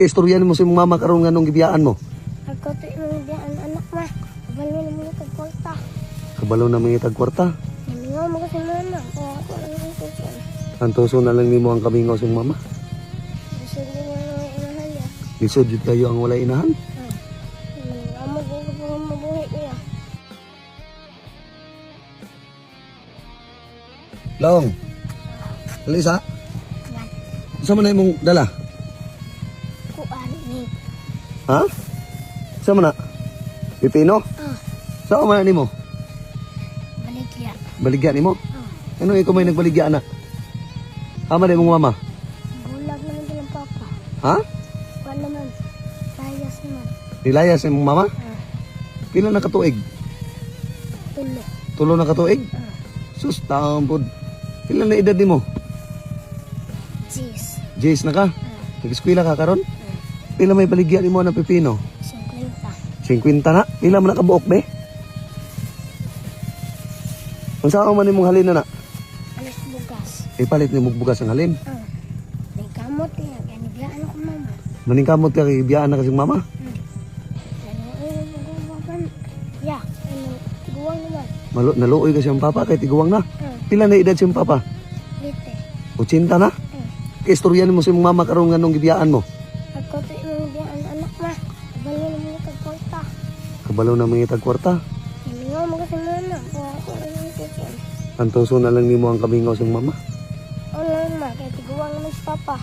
Istorya nimo sa imong mama karon nganong gibiyaan mo. Ako to imong biyaan anak ma. Kabalo na mo kag kwarta. Kabalo na mangitag kwarta. Namingaw mo kasi mama. Kung ako lang ang tuson. Antoso na lang nimo ang kamingaw sa imong mama. Gusto din nga ang inahan niya. Lisod jud kayo ang walay inahan. Amo ko ko mabuhi niya. Long. Lisa. Sa man na imong dala? Kuan ni. Ha? Sa man na? Pipino? Ah, Sa man na nimo? baligya. Baligya nimo? Ah, Ano ikaw may nagbaligya na? Ama na imong mama? bulag naman din ang papa. Ha? Kuan naman. Layas naman. Nilayas imong mama? Ah, Pila na katuig? tulo. Tulo na katuig? Ah, Sus, taon pod. Pila na edad nimo? Jeez. Jace na ka? Ah, Nag-eskwela ka karon? Pila may baligya nimo na pipino? 50. 50 na? Pila man na kabuok be? Unsa man nimong halin na na? Alas bugas. Ipalit nimo bugas ang halin. Ah, may kamot niya. Kaya nibiyaan ako mama. Maningkamot ka kay ibiyaan na kasing mama. Ya, ano, guwang naman. Malo, naluoy ka siyang papa kay tiguang na. Ah, Pila na edad siyang papa? lite. 80 na? Ah, Istorya nimo sa imong mama karon nganong gibiyaan mo. ako to imong biyaan anak ma. Kabalo na mo kag kwarta. Kabalo na mangitag kwarta. Namingaw mo kasi mama. Kung ako lang ang tuson. Antoso na lang nimo ang kamingaw sa imong mama. Ano ma, kaya tiguang naman si papa.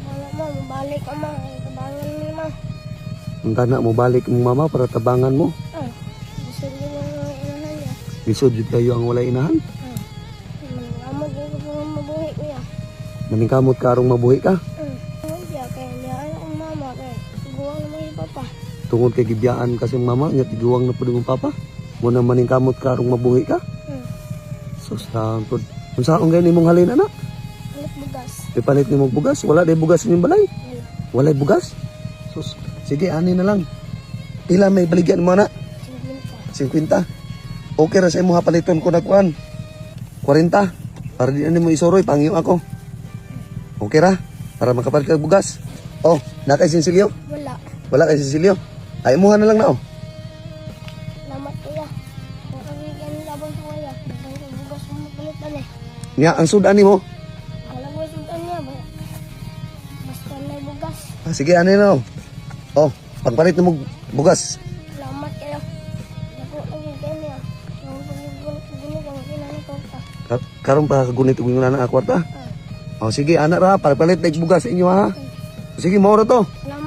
Wala mo, mabalik ka ma. Kaya tabangan ni ma. Ang tana mo balik imong mama para tabangan mo. Ah, gusto din ang inahan niya. Lisod jud kayo ang walay inahan. Ah, amo ko ko mabuhi niya. Maningkamot ka arong mabuhi ka. Ah, ya, kaya niyaan ako mama. Kaya tiguang naman si papa. Tungod kay gibiyaan ka sa imong mama, nya tiguang na pud imong papa. Mo na maningkamot ka arong mabuhi ka. Ah, Sus, taon pod. Unsa akong gani imong halin ana? alas bugas. Ipalit nimo bugas, wala day bugas inyong balay. Wala. Walay bugas. Sus, sige ani na lang. Pila may baligyan mo na? 50. 50. Okay ra sa imo ha paliton ko na kuan. 40. Para di na nimo isuroy pangyo ako. Okay ra para makapalit ka og bugas. Oh, na kay sinsilyo? Wala. Wala kay sinsilyo. Ay imuha na lang na oh. Salamat kuya. Kung kami labang sa kuya, dagang ko bugas mo mapalitan eh. Nya ang sudan nimo. Alam ko sudan niya ba? Basta may bugas. Ah, sige ani na oh. Oh, pagpalit nimo og bugas. Salamat kayo. Naku, lagi kayo niya. Ang pagigulit ang kinani ko pa. Karon pa kagunit og na ang kwarta. Ah, Oh, sige ana ra para palit na og bugas sa inyo ha. Sige, mao ra to. Salamat.